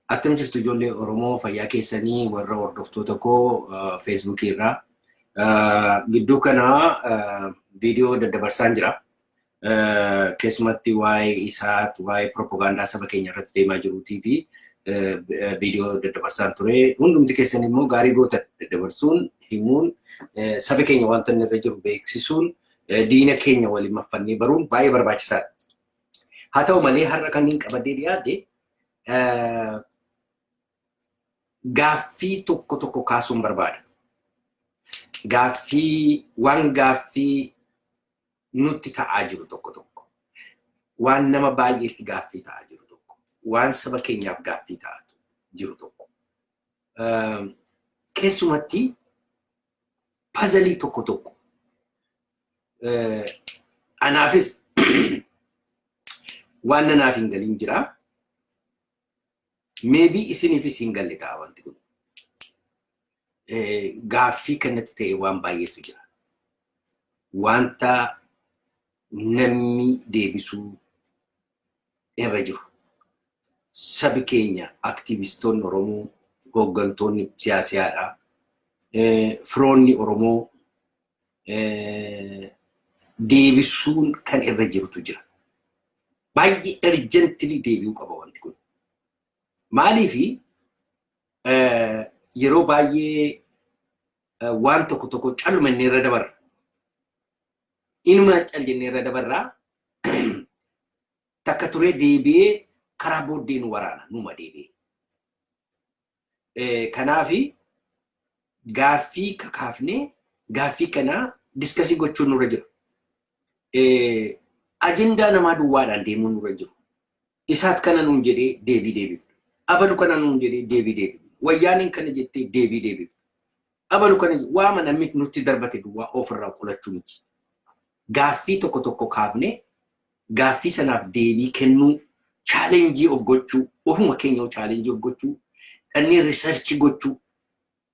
Attam jirtu ijoollee Oromoo, fayyaa keessanii, warra hordoftoota koo Feesbuukii irraa. Gidduu kana viidiyoo daddabarsaan jira. Keessumatti waa'ee isaat, waa'ee propagaandaa saba keenya irratti deemaa jiruutii fi viidiyoo daddabarsaan ture. Hundumti keessan immoo gaarii gootan daddabarsuun, himuun, saba keenya wanta inni irra jiru beeksisuun, diina keenya waliin maffannee baruun baay'ee barbaachisaadha. Haa ta'u malee, har'a kan hin qabadee dhiyaadhe gaaffii tokko tokko kaasuun barbaada. Gaaffii, waan gaaffii nutti ta'aa jiru tokko tokko, waan nama baay'eetti gaaffii ta'aa jiru tokko, waan saba keenyaaf gaaffii ta'aa jiru tokko. Keessumatti puzzle tokko tokko anaafis waan nanaaf hin galin jira. Maybe isiniifis hin galle ta'a wanti kun. Gaaffii kanatti ta'e waan baay'eetu jira. Wanta namni deebisuu irra jiru. Sabi keenya, aktiivistoonni Oromoo, hooggantoonni siyaasaadha. Firoonni Oromoo deebisuun kan irra jirutu jira. Baay'ee urgently deebi'uu qaba wanti kun. Maaliifi, yeroo baay'ee waan tokko tokko calluma inni irra dabarra. Inuma cal jennee irra dabarraa, takka turee deebi'ee karaa booddee nu waraana, numa deebi'ee. Kanaafi gaaffii kakaafnee gaaffii kana discuss gochuun nurra jira. Ajandaa namaa duwwaadhaan deemuun nurra jiru. Isaat kana nuun jedhee deebii deebifna. Abalu kana nuun jedhee deebii deebifna. Wayyaaniin kana jettee deebii deebifna. Abalu kana waama namni nutti darbate duwwaa ofirraa qolachuu miti. Gaaffii tokko tokko kaafnee gaaffii sanaaf deebii kennuu, challenge of gochuu, ofuma keenya challenge of gochuu, dhannee research gochuu,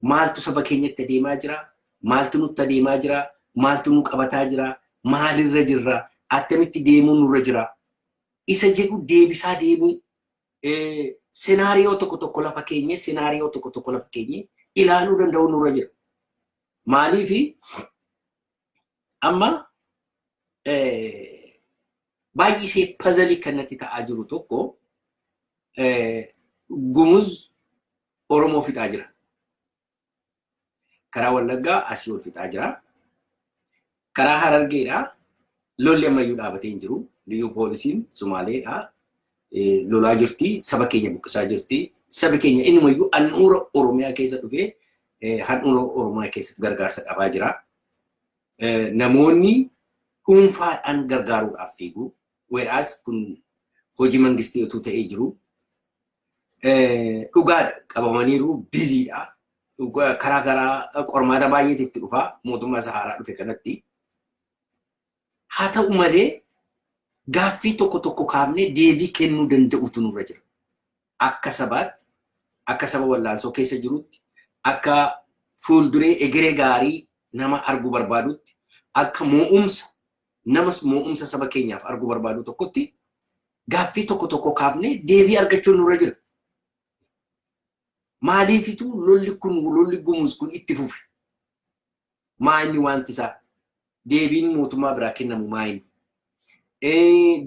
maaltu saba keenyatti adeemaa jira, maaltu nutti adeemaa jira, maaltu nu qabataa jira, maalirra jirra, attamitti deemuu nurra jira. Isa jedhu deebisaa deemuu, scenario tokko tokko lafa keenye, scenario tokko tokko lafa keenye ilaaluu danda'u nurra jira. Maaliifi, amma baay'isee puzzle kan natti ta'aa jiru tokko, Gumuz Oromoo fixaa jira. Karaa Wallaggaa asii ol fixaa jira. Karaa Harargeedhaa lolli ammayyuu dhaabatee hin jiru. Liyyuu poolisiin Sumaaleedhaa lolaa jirti. Saba keenya buqqisaa jirti. Sabi keenya innumayyuu handhuura Oromiyaa keessa dhufee handhuura Oromiyaa keessatti gargaarsa dhabaa jira. Namoonni dhuunfaadhaan gargaaruudhaaf fiigu. Whereas kun hojii mangistii utuu ta'ee jiru. Dhugaadha, qabamaniiru, busy dha. Karaa karaa qormaata baay'eetu itti dhufa mootummaa Saharaa dhufe kanatti. Haa ta'u malee, gaaffii tokko tokko kaafnee deebii kennuu danda'utu nurra jira. Akka sabaatti, akka saba wallaansoo keessa jirutti, akka fuulduree egeree gaarii nama arguu barbaadutti, akka moo'umsa nama moo'umsa saba keenyaaf arguu barbaadu tokkotti gaaffii tokko tokko kaafnee deebii argachuun nurra jira. Maaliifitu lolli kun, lolli Gumuz kun itti fufe? Maa inni wanti isaa? Deebiin mootummaa biraa kennamu maa inni?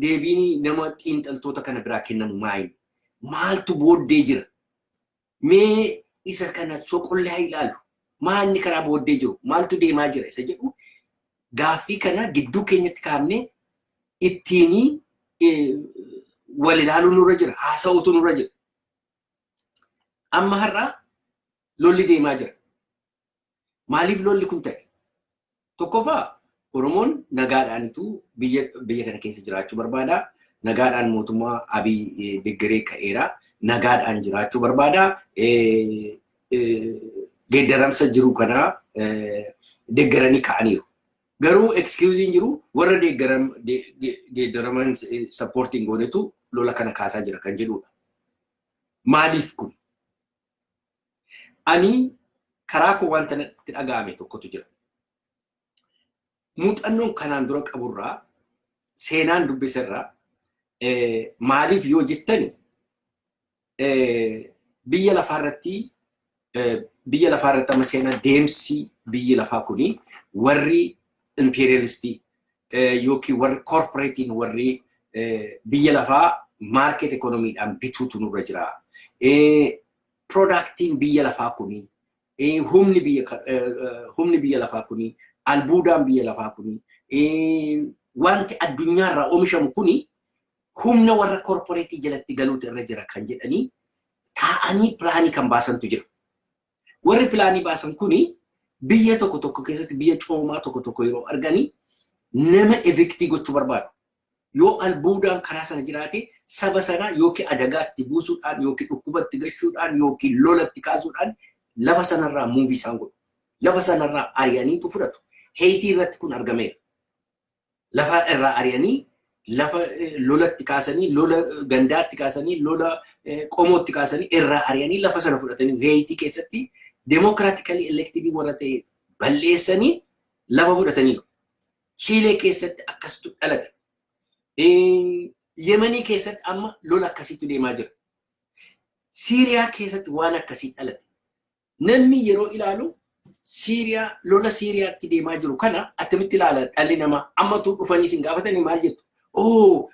Deebiin nama xiinxaltoota kana biraa kennamu maa inni? Maaltu booddee jira? Mee isa kana soqollee haa ilaalu. Maa inni karaa booddee jiru? Maaltu deemaa jira? Isa jedhu gaaffii kana gidduu keenyatti kaafnee ittiin wal ilaaluu nurra jira. Haasa'uutu nurra jira. Amma har'a lolli deemaa jira. Maaliif lolli kun ta'e? Tokkoffaa, Oromoon nagaadhaanitu biyya kana keessa jiraachuu barbaada. Nagaadhaan mootummaa Abiy deeggaree ka'eera. Nagaadhaan jiraachuu barbaada. Geeddaramsa jiru kana deeggaranii ka'aniiru. Garuu excuse iin jiru, warra geeddaraman supporting goonetu lola kana kaasaa jira kan jedhudha. Maaliif kun? Ani karaa koo wanta natti dhaga'ame tokkotu jira. Muuxannoon kanaan dura qaburraa, seenaan dubbisarraa, maaliif yoo jettani, Biyya lafaarratti amma seenaa deemsi biyyi lafaa kuni, warri imperialistii yookiin warri corporateiin, warri biyya lafaa market economydhaan bituutu nurra jira. Productiin biyya lafaa kuni, humni biyya lafaa kuni, albuudaan biyya lafaa kuni, wanti addunyaarraa oomishamu kuni humna warra corporateii jalatti galuutu irra jira kan jedhanii taa'anii planii kan baasantu jira. Warri planii baasan kuni biyya tokko tokko keessatti, biyya coomaa tokko tokko yeroo arganii, nama evictii gochuu barbaadu. Yoo albuudaan karaa sana jiraate, saba sana yookiin adagaatti buusuudhaan, yookiin dhukkubatti gashuudhaan, yookiin lolatti kaasuudhaan lafa sanarraa move isaan godhu. Lafa sanarraa ari'aniitu fudhatu. Heeyitii irratti kun argameera. Lafa irraa ari'anii, lafa lolatti kaasanii, lola gandaatti kaasanii, lola qomootti kaasanii, irraa ari'anii lafa sana fudhatanii, Heeyitii keessatti democratically elected warra ta'e balleessanii lafa fudhataniiru. Chiilee keessatti akkasitu dhalate. Yemanii keessatti amma lola akkasiitu deemaa jira. Siiriyaa keessatti waan akkasii dhalate. Namni yeroo ilaalu Siiriyaa, lola Siiriyaatti deemaa jiru kana attamitti ilaala dhalli namaa? Ammatu dhufanii isin gaafatanii maal jettu? Oo,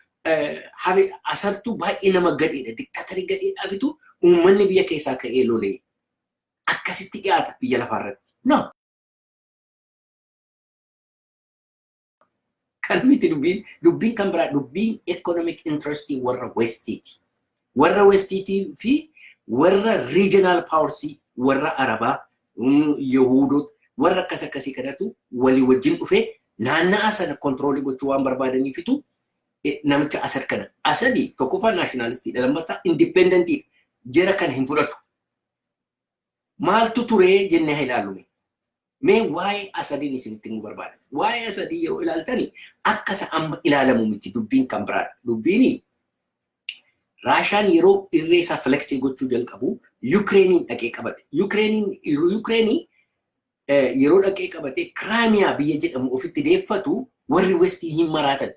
Asadtu baay'ee nama gadheedha. Dictatorii gadheedhaafitu uummanni biyya keessaa ka'ee lolee. Akkasitti dhiyaata biyya lafaarratti. No. Kan miti dubbiin, dubbiin kan biraa, dubbiin economic interest warra Westiiti. Warra Westiitii fi warra regional powers, warra Arabaa, Yahuudota, warra akkas akkasii kanatu walii wajjin dhufee naanna'a sana controlii gochuu waan barbaadaniifitu namicha Asad kana. Asadi tokkoffaa nationalistiidha, lammaffaa independentiidha. Jara kana hin fudhatu. Maaltu turee jennee haa ilaallu. Mee waa'ee Asadiin isinitti himuu barbaada. Waa'ee Asadii yeroo ilaaltani akka isa amma ilaalamu miti, dubbiin kan biraadha. Dubbiin Raashaan yeroo irree isaa flexii gochuu jalqabu Yukireeniin dhaqee qabate. Yukireeniin yeroo dhaqee qabate, Kiraamiyaa biyya jedhamu ofitti deeffatu, warri Westii hin maraatan.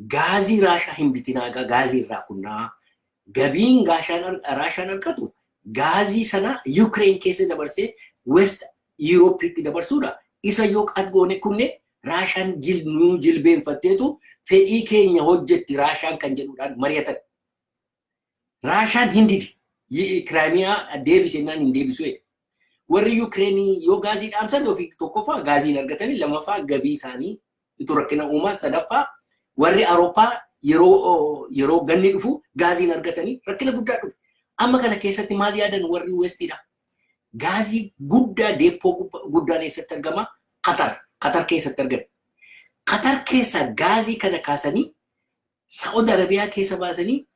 Gaazii Raashaa hin bitinaa, gaazii irraa kunnaa. Gabiin Raashaan argatu gaazii sana Yukireen keessa dabarsee West Yuurooppiitti dabarsuudha. Isa yoo qat goone kunne, Raashaan nuu jilbeenfatteetu fedhii keenya hojjetti Raashaan kan jedhuudhaan mari'atan. Raashaan hin didi. Kiraamiyaa deebisennaan hin deebisu jedhe. Warri Yukireenii yoo gaazii dhaamsan, ofii tokkoffaa gaazii hin argatanii, lammaffaa gabii isaanii itu rakkina uumaa, sadaffaa warri Awurooppaa yeroo ganni dhufu gaazii hin argatanii, rakkina guddaa dhufe. Amma kana keessatti maal yaadan warri Westiidha? Gaazii guddaa, depot guddaan eessatti argama? Qatar. Qatar keessatti argama. Qatar keessa gaazii kana kaasanii, Saa'ud Arabiyaa keessa baasanii,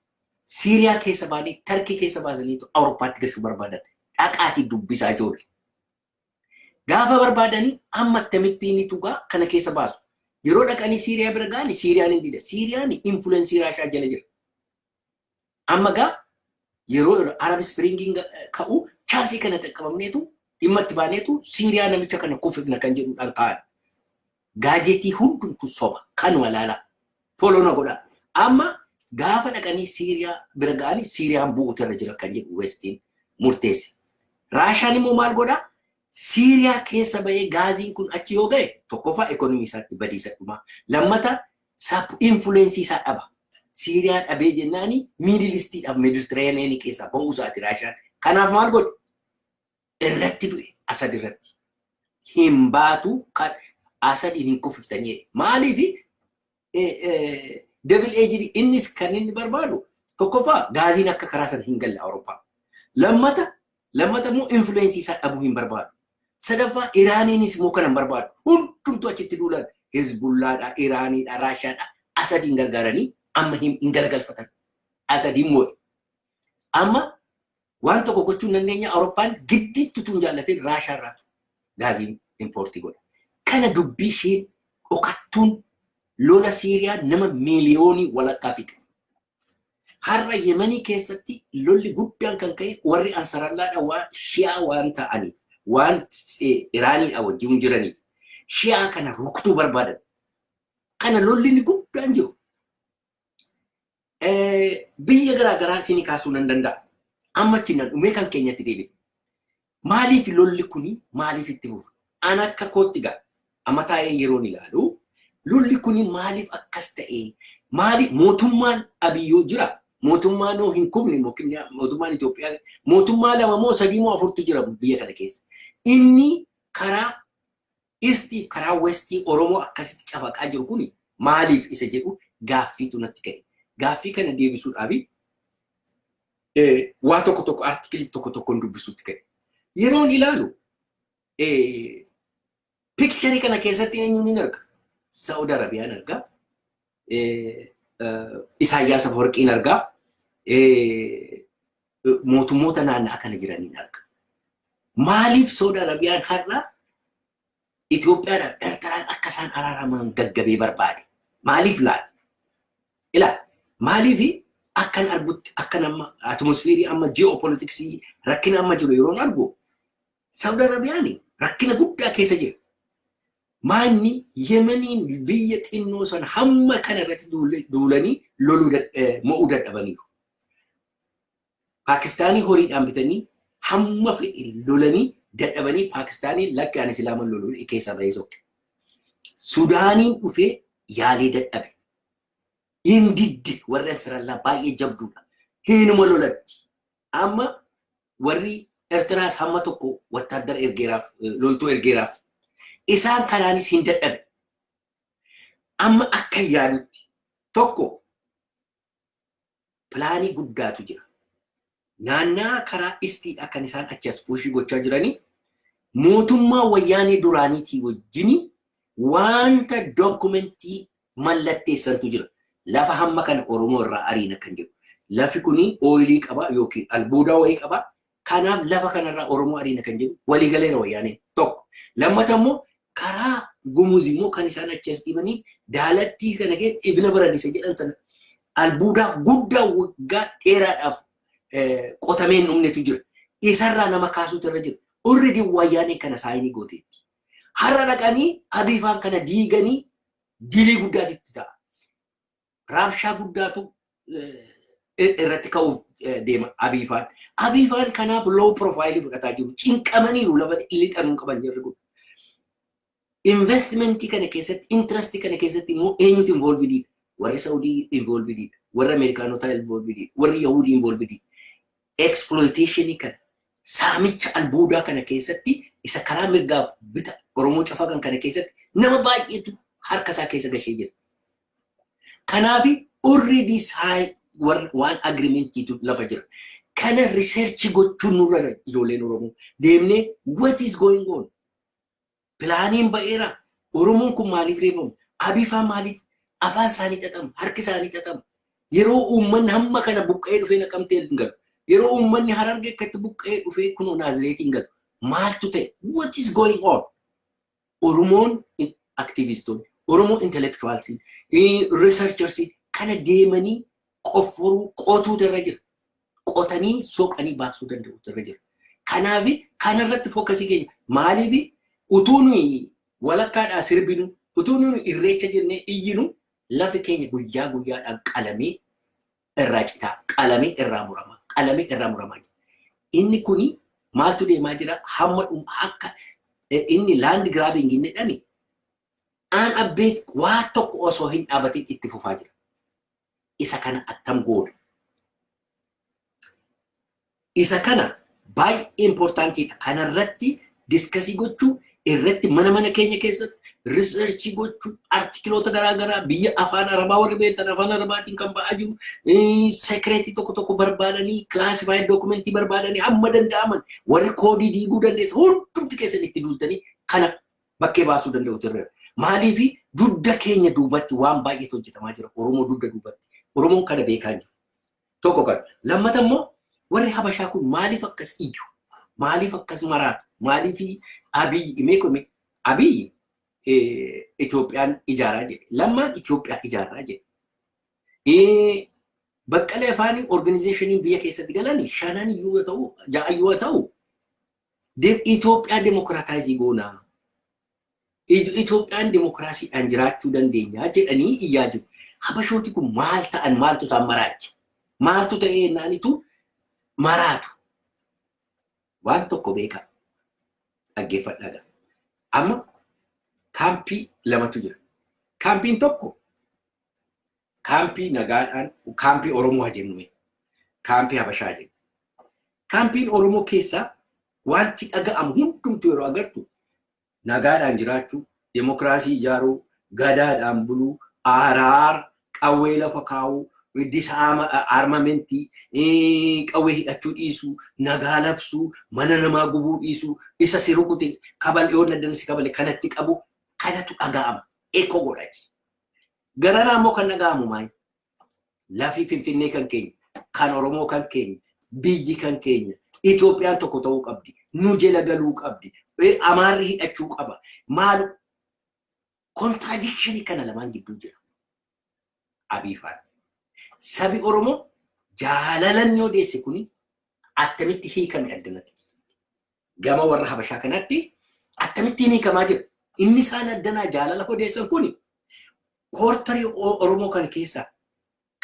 Siiriyaa keessa baasanii, Tarkii keessa baasanii Awurooppaatti gashuu barbaadan. Dhaqaatii dubbisaa ijoollee. Gaafa barbaadanii amma akkamittiin tugaa kana keessa baasu? Yeroo dhaqanii Siiriyaa bira ga'anii, Siiriyaan hin dida. Siiriyaan influenceii Raashaa jala jira. Amma gaa yeroo Arab Springiin ka'u, chanceii kana qaqqabamneetu dhimma itti baaneetu Siiriyaa namicha kana kuffifna kan jedhuudhaan ka'an. Gadgetii hundumtu soba, kanuma ilaalaa. Follow na godhaa. Amma gaafa dhaqanii Siiriyaa bira ga'anii, Siiriyaan bu'uutu irra jira kan jedhu Westiin murteesse. Raashaan immoo maal godhaa? Siiriyaa keessa bahee gaaziin kun achi yoo ga'e, tokkoffaa economy isaatti badiisa dhumaa. Lammata influenceii isaa dhaba. Siiriyaa dhabee jennaani Middle Eastiidhaaf Mediterraneanii keessaa ba'uu isaati Raashaan. Kanaaf maal godhe? Irratti du'e Asad irratti. Hin baatu, kan Asadiin hin kuffiftanii jedhe. Maaliif? Double edged, innis kan inni barbaadu tokkoffaa gaaziin akka karaa sana hin galle Awurooppaa. Lammata immoo influenceii isaa dhabuu hin barbaadu. Sadaffaa Iraaniinis immoo kana hin barbaadu. Hundumtuu achitti duulan, Hezbullaadha, Iraaniidha, Raashaadha, Asadiin gargaaranii amma hin galagalfatan. Asadiin moo'e. Amma waan tokko gochuu hin dandeenya. Awurooppaan giddiitti utuu hin jaallatin Raashaa irraatu gaaziin importii godha. Kana dubbii isheen dhokattuun lola Siiriyaa nama 1.5 miliyoonii fixe. Har'a Yemanii keessatti lolli guddaan kan ka'e warri Ansarallaadha waan Shi'aa waan ta'aniif, waan Iraaniidha wajjin jiraniif, Shi'aa kana rukutuu barbaadan. Kana lolli inni guddaan jiru. Biyya garaa garaa isinii kaasuu nan danda'a. Amma achi nan dhumee kan keenyatti deebi'e. Maaliif lolli kuni maaliif itti fufa? An akka kootti gaa amma taa'ee yeroon ilaalu, lolli kuni maaliif akkas ta'e? Maaliif mootummaan Abiyyoo jira? Mootummaan hoo hin kufne? Mootummaan Itoophiyaa mootummaa lama moo sadii moo afurtu jira biyya kana keessa. Inni karaa eastii, karaa westii Oromoo akkasitti cafaqaa jiru kuni maaliif isa jedhu gaaffiitu natti ka'e. Gaaffii kana deebisuudhaaf waa tokko tokko, article tokko tokkoon dubbisuutti ka'e. Yeroon ilaalu picture kana keessatti eenyuun hin arga? Saa'ud Arabiyaan argaa. Isaayyaas Afawarqiin argaa. Mootummoota naanna'aa kana jiraniin arga. Maaliif Saa'ud Arabiyaan har'a Itoophiyaadhaaf Eertiraan akka isaan araaraman gaggabee barbaade? Maaliif laata? Ilaa, maaliif akkan argutti, akkan amma atmosphere, amma geopolitics, rakkina amma jiru yeroon argu, Saawud Arabiyaan rakkina guddaa keessa jira. Maanni Yemeniin biyya xinnoo sana hamma kana irratti duulanii loluu mo'uu dadhabaniiru. Paakistaanii horiidhaan bitanii hamma fedhe lolanii dadhabanii, Paakistaanii lakki ani Islaama loluu keessaa bahee sokke. Sudaaniin dhufee yaalee dadhabe. Hindiddi warri Ansarallaa baay'ee jabduudha. Hinuma lolatti. Amma warri Eertiraas hamma tokko wattaaddara ergeeraaf, loltuu ergeeraaf. Isaan kanaanis hin dadhabe. Amma akka yaadutti tokko plan guddaatu jira. Naannaa karaa eastiidha kan isaan achi as push gochaa jiranii, mootummaa Wayyaanee duraaniitii wajjin wanta document mallatteessantu jira. Lafa hamma kana Oromoo irraa ariina kan jedhu. Lafi kuni oil qaba yookiin albuudaa wayii qaba. Kanaaf lafa kanarraa Oromoo ariina kan jedhu waliigaleera Wayyaaneen tokko. Lammata immoo karaa Gumuz immoo kan isaan achi as dhibanii daalattii kana keessa ibna baradisa jedhan sana albuudaa guddaa waggaa dheeraadhaaf qotamee hin dhumnetu jira. Isarraa nama kaasuutu irra jira. Already Wayyaaneen kana sign gooteetti. Har'a dhaqanii Abiifaan kana diiganii dilii guddaatti ta'a. Raabshaa guddaatu irratti ka'uuf deema Abiifaan. Abiifaan kanaaf low profile fudhataa jiru. Cinqamaniiru, lafa lixanuu qaban jirri kun. Investment kana keessatti, interest kana keessatti immoo eenyutu involvedidha? Warri Saudii involvedidha. Warri Ameerikaanotaa involvedidha. Warri Yahudii involvedidha. Exploitation kana, saamicha albuudaa kana keessatti, isa karaa mirgaaf bita Oromoo cafaqan kana keessatti nama baay'eetu harka isaa keessa gashee jira. Kanaaf already waan agreementiitu lafa jira. Kana research gochuun nurra, ijoolleen Oromoo deemnee what is going on? Planiin ba'eera. Oromoon kun maaliif reebamu? Abifaa maaliif afaan isaanii xaxamu? Harki isaanii xaxamu? Yeroo uummanni hamma kana buqqa'ee dhufee Naqamtee hin galu. Yeroo uummanni Harargee akkatti buqqa'ee dhufee kunoo Naazireetiin galu. Maaltu ta'e? What is going on? Oromoon activistoonni, Oromoo intellectualsiin, researchersiin kana deemanii qofforuu qotuutu irra jira. Qotanii soqanii baasuu danda'utu irra jira. Kanaaf kanarratti focus keenya maaliif utuu nuyi walakkaadhaa sirbinu, utuu nuyi Irreecha jennee iyyinu, lafi keenya guyyaa guyyaadhaan qalamee irraa citaa, qalamee irraa muramaa, qalamee irraa muramaa jira. Inni kuni maaltu deemaa jira? Hamma akka inni land grabbing inni jedhani aan abbeet waa tokko osoo hin dhaabatin itti fufaa jira. Isa kana attam goona? Isa kana baay'ee importantiidha. Kanarratti discuss gochuu irratti, mana mana keenya keessatti research gochuu, articleoota garaagaraa biyya afaan Arabaa warri beektan afaan Arabaatiin kan ba'aa jiru, secret tokko tokko barbaadanii, classified document barbaadanii, hamma danda'aman warri koodii diiguu dandeessa hundumti keessan itti duultanii kana bakkee baasuu danda'u turre. Maaliif dugda keenya duubatti waan baay'eetu hojjetamaa jira Oromoo dugda duubatti. Oromoon kana beekaa jiru. Tokko kan. Lammata immoo warri Habashaa kun maaliif akkas iyyu? Maaliif akkas maraatu? Maaliif Abiyyi meeqa Abiyyi Itoophiyaan ijaaraa jedhe. Lammaan Itoophiyaa ijaaraa jedhe. Baqqalee afaanii organizationiin biyya keessatti galan shanan yoo ta'u, ja'a yoo ta'u, Itoophiyaa democratize goonaa. Itoophiyaan demokiraasiidhaan jiraachuu dandeenya jedhanii iyyaa jiru. Habashooti kun maal ta'an? Maaltu isaan maraache? Maaltu ta'ee jennaanitu Maraatu. Waan tokko beekaa. Dhaggeeffadhaadha. Amma kaampii lamatu jira. Kaampiin tokko kaampii nagaadhaan, kaampii Oromoo haa jennu, kaampii Habashaa jennu. Kaampiin Oromoo keessaa wanti dhaga'amu hundumtuu yeroo agartu nagaadhaan jiraachuu, demokiraasii ijaaruu, gadaadhaan buluu, araara, qawwee lafa kaa'uu, disarmament, qawwee hidhachuu dhiisuu, nagaa labsuu, mana namaa gubuu dhiisuu, isa si rukute kabal yoo addana si kabale kanatti qabu kanatu dhaga'ama. Echo godhachi. Garanaa immoo kan dhaga'amu maali? Lafi Finfinnee kan keenya, kan Oromoo kan keenya, biyyi kan keenya, Itoophiyaan tokko ta'uu qabdi, nu jala galuu qabdi, Amaarri hidhachuu qaba. Maal contradiction kana lamaan gidduu jira. Abiifaan. Sabi Oromoo jaalalan yoo deesse kuni attamitti hiikame addanatti? Gama warra Habashaa kanatti akkamittiin hiikamaa jira? Inni isaan addanaa jaalala odeessan kuni quarter Oromoo kana keessa,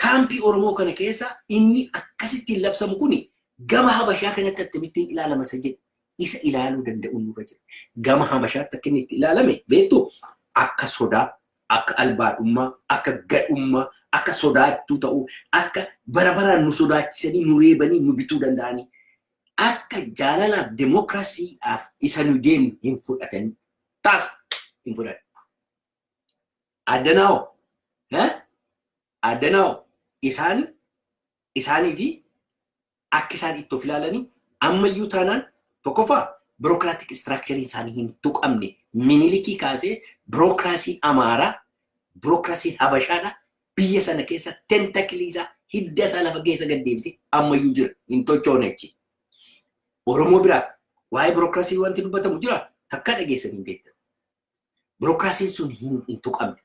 kaampii Oromoo kana keessa inni akkasittiin labsamu kuni gama Habashaa kanatti akkamittiin ilaalama isa jedhu isa ilaaluu danda'u nurra jira. Gama Habashaatti akka inni itti ilaalame beektu akka sodaa, akka albaadhummaa, akka gadhummaa, akka sodaachuu ta'uu, akka bara baraan nu sodaachisanii, nu reebanii, nu bituu danda'anii, akka jaalalaaf demokiraasiidhaaf isa nu deemnu hin fudhatanii. Taas hin fudhatan. Addanaa'oo addanaa'oo isaan isaanii fi akka isaan itti of ilaalanii ammayyuu taanaan, tokkoffaa, bureaucratic structure isaanii hin tuqamne. Minilikii kaasee birookiraasiin Amaaraa, birookiraasiin Habashaadha biyya sana keessa tentacle isaa, hidda isaa lafa keessa gad deebisee ammayyuu jira, hin tochoone achi. Oromoo biraa waa'ee birookiraasii wanti dubbatamu jira takka dhageessan hin beektan. Birookiraasiin sun hin tuqamne.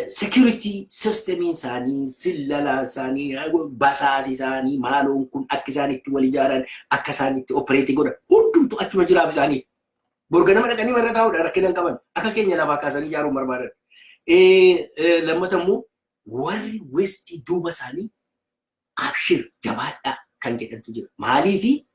Security systemiin isaanii, sillalaan isaanii, basaasi isaanii, maaloon kun akka isaan itti wal ijaaran, akka isaan itti operate godhan hundumtu achuma jiraaf isaaniif. Borga nama dhaqanii marra taa'uudha rakkina hin qaban. Akka keenya lafaa kaasanii ijaaruun barbaadan. Lammata immoo warri West duuba isaanii abshir jabaadhaa kan jedhantu jira. Maaliifi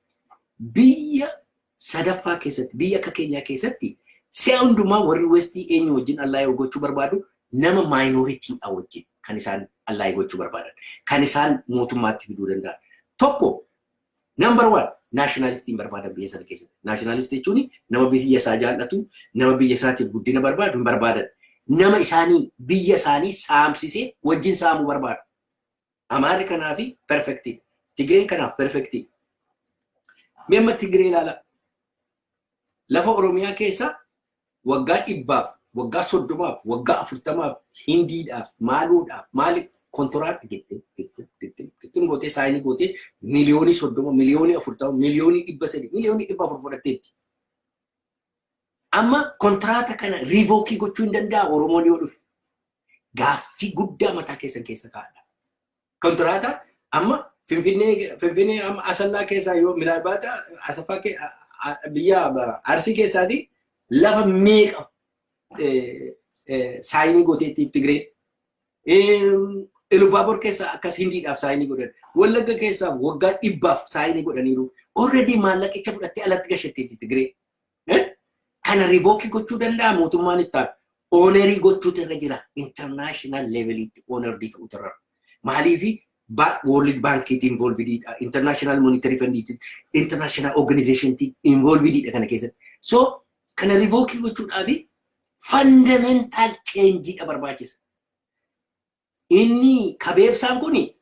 biyya sadaffaa keessatti, biyya akka keenyaa keessatti si'a hundumaa warri West eenyu wajjin ally gochuu barbaadu? Nama minoritydha wajjin kan isaan ally gochuu barbaadan. Kan isaan mootummaatti fiduu danda'an. Tokko, number one, nationalistiin barbaadan biyya sana keessatti. Nationalist jechuun nama biyya isaa jaallatu, nama biyya isaatiif guddina barbaadu hin barbaadan. Nama isaanii biyya isaanii saamsisee wajjin saamuu barbaadu. Amaarri kanaafi perfect. Tigreen kanaaf perfect. Mee amma Tigree ilaala. Lafa Oromiyaa keessa waggaa 100f, waggaa 30f, waggaa 40f Hindiidhaaf, maaluudhaaf, maaliif kontiraata gitti gitti gitti gitti gootee, sign gootee, 30 miliyoonii, 40 miliyoonii, 300 miliyoonii, 400 miliyoonii fudhatteetti. Amma kontiraata kana revoke gochuu hin danda'a Oromoon yoo dhufe. Gaaffii guddaa mataa keessan keessa kaa'adha. Kontiraata amma Finfinnee amma Asallaa keessaa yoo minaalbaata Asaffaa biyya Arsii keessaatii lafa meeqa sign gooteettiif Tigree. Ilubaaboor keessaa akkas Hindiidhaaf sign godhan. Wallagga keessaa waggaa 100f sign godhaniiru. Already maallaqicha fudhattee alatti gashatteetti Tigree. Kana revoke gochuu danda'a mootummaan itti aanu? Honor gochuutu irra jira. International levelitti honor ta'utu irra. Maaliifi World Bankiitti involvedidha. International Monetary Fundiitti, International Organizationitti involvedidha kana keessatti. So kana revoke gochuudhaafi fundamental changeidha barbaachisa. Inni kabeebsaan kuni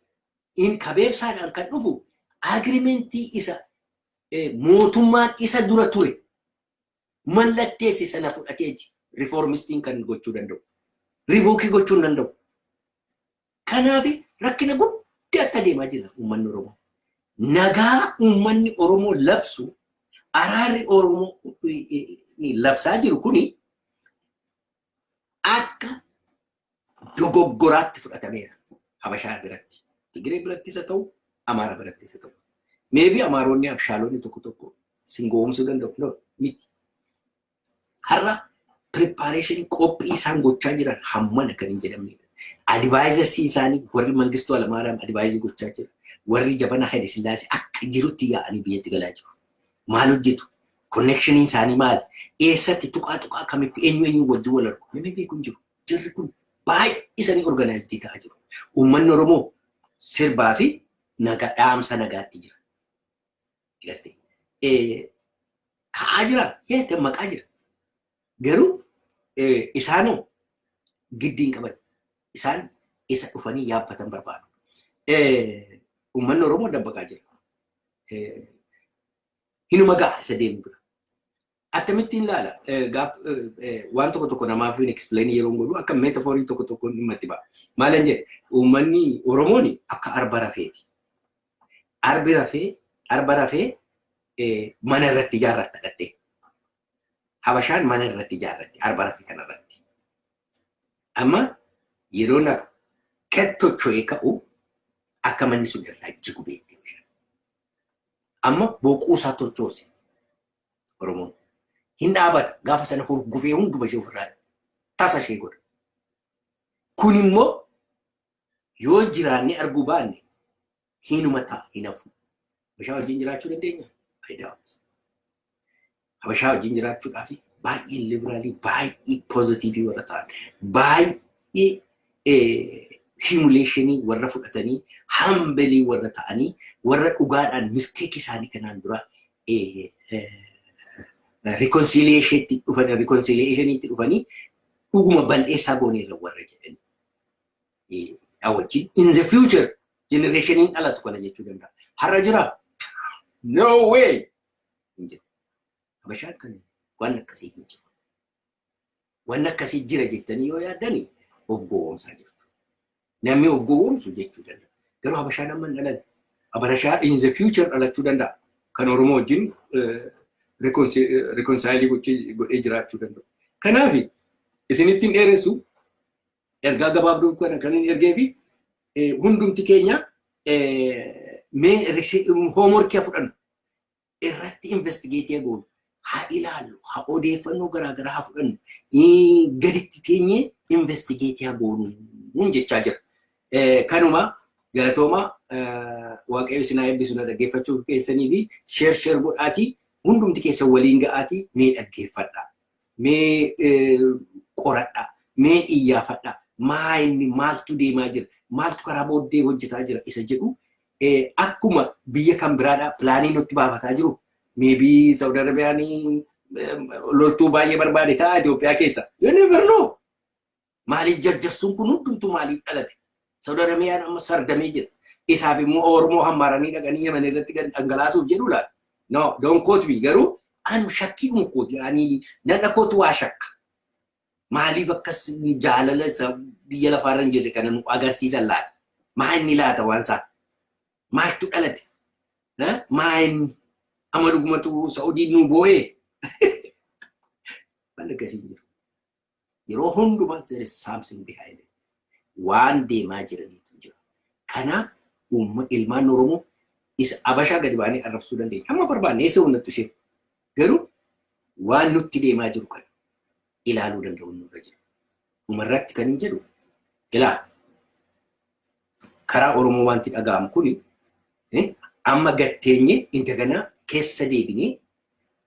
in kabeebsaadhaan kan dhufu agreement isa mootummaan isa dura ture mallatteesse sana fudhateeti reformistiin kan gochuu danda'u. Revoke gochuu hin danda'u. Kanaaf rakkina guddaatti adeemaa jira uummanni Oromoo. Nagaa uummanni Oromoo labsu, araarri Oromoo labsaa jiru kuni akka dogoggoraatti fudhatameera Habashaa biratti. Tigiree birattis haa ta'u, Amaara birattis haa ta'u. Maybe Amaaronni abshaalonni tokko tokko sin gowwoomsuu danda'u. No, miti. Har'a preparation, qophii isaan gochaa jiran hammana kan hin jedhamnedha. Advisors isaanii warri Mangistuu Hayilamaariyaam advise gochaa jira. Warri jabana Haile Sillaasee akka jirutti yaa'anii biyyatti galaa jiru. Maal hojjetu? Connectioniin isaanii maali? Eessatti tuqaa tuqaa kamitti eenyu eenyu wajjin wal argu? Namni beeku hin jiru. Jirri kun baay'isanii organized ta'aa jiru. Uummanni Oromoo sirbaa fi nagaa dhaamsa nagaatti jira. Gartee. Ka'aa jira, dammaqaa jira. Garuu isaanoo giddii hin qaban. Isaan isa dhufanii yaabbatan barbaadu. Uummanni Oromoo dammaqaa jira. Hinuma ga'a isa deemu bira. Akkamittiin ilaala? Gaaf waan tokko tokko namaaf hin explain yeroo godhu akka metaphorii tokko tokko dhimma itti ba'a. Maalan jedhe? Uummanni Oromoon akka arba rafeeti. Arbi rafee, arba rafee mana irratti ijaarratta dhattee. Habashaan mana irratti ijaarratti arba rafee kanarratti. Amma yeroo akka tocho'ee ka'u akka manni sun irraa jigu beekte. Amma boquu isaa tochoose Oromoon. Hin dhaabata, gaafa sana hurgufee hunduma ishee ofirraa tasa ishee godha. Kun immoo yoo jiraannee arguu baanne hinuma ta'a, hin hafu. Habashaa wajjin jiraachuu dandeenya? I doubt. Habashaa wajjin jiraachuudhaaf baay'ee liberalii, baay'ee positive warra ta'an, baay'ee humiliationii warra fudhatanii, humble warra ta'anii, warra dhugaadhaan mistake isaanii kanaan dura reconciliationitti dhufanii dhuguma bal'eessaa gooneerra warra jedhanii wajjin in the future generationiin dhalatu kana jechuu danda'a. Har'a jira? No way! Hin jiru. Habashaan kan waan akkasii hin jiru. Waan akkasii jira jettanii yoo yaaddani of gowwoomsaa jirtu. Namni of gowwoomsu jechuu danda'a. Garuu Habashaan amma hin dhalanne. Habashaa in the future dhalachuu danda'a. Kan Oromoo wajjin reconcile godhee jiraachuu danda'u. Kanaaf isinittiin dheeressu, ergaa gabaabduu kana kan inni ergee fi hundumti keenya mee homeworkii fudhannu, irratti investigate goonu, haa ilaallu, haa odeeffannoo garaagaraa haa fudhannu, gaditti teenyee investigate goonu jechaa jira. Kanuma, galatooma. Waaqayyo isin haa eebbisu na dhaggeeffachuu keessanii fi share share godhaatii hundumti keessan waliin ga'aatii mee dhaggeeffadhaa. Mee qoradhaa. Mee iyyaafadhaa. Maa inni maaltu deemaa jira? Maaltu karaa booddee hojjetaa jira? Isa jedhu akkuma biyya kan biraadhaa planii nutti baafataa jiru. Maybe Saudi Arabiyaan loltuu baay'ee barbaade ta'a Itoophiyaa keessa. You never know. Maaliif jarjarsuun kun hundumtuu maaliif dhalate? Saudi Arabiyaan amma sardamee jira. Isaaf immoo Oromoo hammaaranii dhaqanii Yemen irratti dhangalaasuuf jedhu laata? No, don't quote me, garuu anu shakkii kooti. Ani nan kootu waa shakka. Maaliif akkas jaalala isa biyya lafaarra hin jirre kana nu agarsiisan laata? Maa inni laata waan isaa? Maaltu dhalate? Maa inni amma dhugumatu Saa'udiin nu boo'ee? Waan akkasii jiru. Yeroo hundumaa there is something behind it. Waan deemaa jiraniitu jira. Kana ilmaan Oromoo isa Abashaa gadi baanee arrabsuu dandeenya. Hamma barbaanne eessa humnattu ishee. Garuu waan nutti deemaa jiru kana ilaaluu danda'u nurra jira. Dhumarratti kan hin jedhu, ilaa, karaa Oromoo wanti dhaga'amu kuni amma gatteenye indaganaa keessa deebinee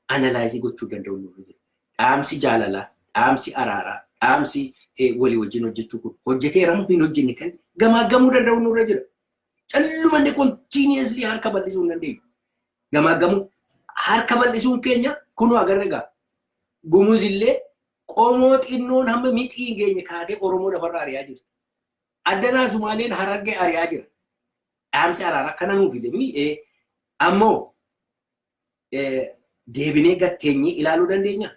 analyze gochuu danda'u nurra jira. Dhaamsi jaalalaa, dhaamsi araaraa, dhaamsi walii wajjin hojjechuu kun hojjeteera moo hin hojjenne kan gamaagamuu danda'u nurra jira. Callumanne continuously harka bal'isuu hin dandeenyu. Gamaagamuu harka bal'isuun keenya kunoo agarra egaa. Gumuz illee qomoo xinnoon hamma mixii hin geenye kaatee Oromoo lafarraa ari'aa jirti. Addanaa Sumaaleen Harargee ari'aa jira. Dhaamsi araaraa akkana nuu fide ammoo deebinee gatteenyee ilaaluu dandeenya.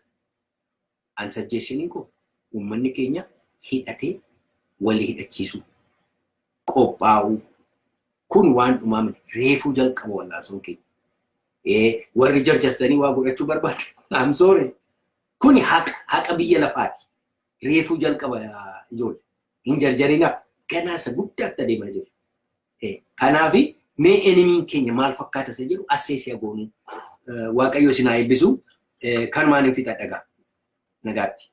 An suggestioniin koo uummanni keenya hidhatee walii hidhachiisuu qophaa'uu, kun waan dhumaa miti, reefuu jalqaba wallaansoon keenya. Warri jarjartanii waa godhachuu barbaadu, I'm sorry. Kuni haqa haqa biyya lafaati. Reefuu jalqaba ijoollee. Hin jarjarina, ganaa isa guddaatti adeemaa jiru. Kanaafi mee enemyn keenya maal fakkaata isa jedhu assess goonuu. Waaqayyo isin haa eebbisu. Kanumaan hin fixadha gaa. Nagaatti.